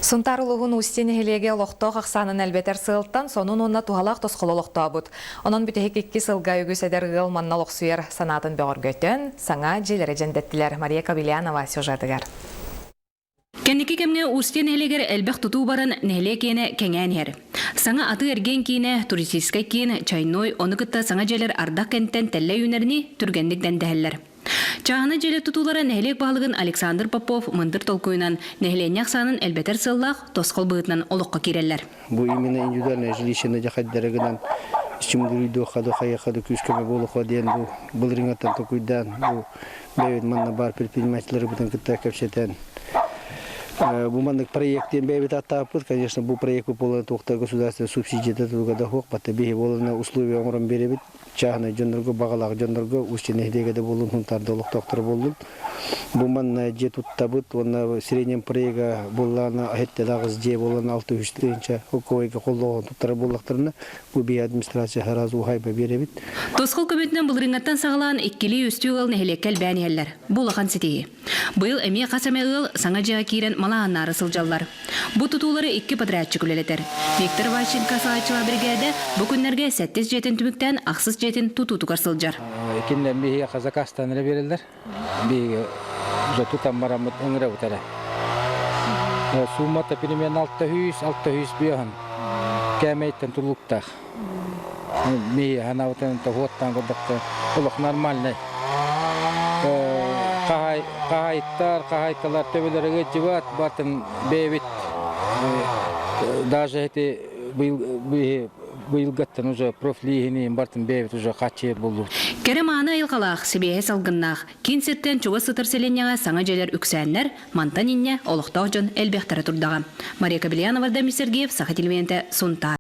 Сунтаар улууһун Устье нэһилиэгэ олохтоох ахсаанын элбэтэр сыалтан сонун уонна туһалаах тосхолу олохтообут. Онон бүтэһик икки сылга үгүс эдэр ыал манна олохсуйар санаатын бөҕөргөтөн, саҥа дьиэлэри дьэндэттилэр. Мария Кобельянова сюжетыгар. Кэнники кэмҥэ Устье нэһилиэгэр элбэх тутуу баран, нэһилиэк иэнэ кэҥээн иһэр. Саҥа атыы-эргиэн киинэ, туристическай киин, чайной, ону кытта саҥа дьиэлэр ардах кэнниттэн тэллэй үүнэринии түргэнник дэндэһэллэр. Чааһынай дьиэлэр тутуулара нэһилиэк баһылыгын Александр Попов мындыр толкуйунан нэһилиэнньэ ахсаанын элбэтэр сыаллаах тосхол быһыытынан олоххо киирэллэр. Бу именно индивидуальное жилище дьахайдары гынан ичимгүрүйдүөххэ да хайыахха да күүс көмө буолуохха диэн бу былырыыҥҥаттан толкуйдаан бу бэйэбит манна баар предпринимателлэрбитин кытта кэпсэтэн бу маннык проект диэн бэйэбит ааттаабыппыт. Конечно, бу проект буолан туохта государственная субсидията туга да суох, батта биһи буолана условия оҥорон биэрэбит. Чааһынай дьоннорго, баҕалаах дьоннорго, Устье нэһилиэгэ да буоллун, Сунтаарда олохтоохторо буоллун. Бу манна дьиэ туттабыт уонна среднем проега буоллаана аһытталаах дьиэ буолан 600 тыһыынча холкуойга холлоҕон туттара буоллахтарына, бу биһи администрация сразу уһайба биэрэбит. Тосхол көмөтүнэн былырыыҥҥаттан саҕалаан иккилии-үстүү ыал нэһилиэккэ элбээн иһэллэр. Бу улахан ситиһии. Быйыл эмиэ хас эмэ ыал саҥа дьиэҕэ киирэн малааһыннаары сылдьаллар. Бу тутуулары икки подрядчик үлэлэтэр. Виктор Ващенко салайааччылаах биригээдэ бу күннэргэ сэттис дьиэтин түмүктээн ахсыс дьиэтин тутуутугар сылдьар. Кинилэр биһиэхэ заказтан эрэ биэрэллэр. Биһиги уже тутан бараммыт ыҥырабыт эрэ. Суммата примерно 600, 605 кээмэйтэн тулуктаах. Ми ханабытын тоһуоттаан көрдөхтө олох нормальный. Хаһайыттар, хаһайкалар төбөлөрө ыалдьыбат, батын бэйэбит даже эти быйылгаттан уже профлииһини бартын бэйэбит уже хааччыйар буоллубут. Кэрэ мааны айылҕалаах, сибиэһэ салгыннаах, киин сиртэн чугас сытар сэлиэнньэҕэ саҥа дьиэлэр үксээннэр, мантан инньэ олохтоох дьон элбэхтэрэ турдаҕа. Мария Кобельянова, Дамир Сергеев, Саха телевидениетэ, Сунтаар.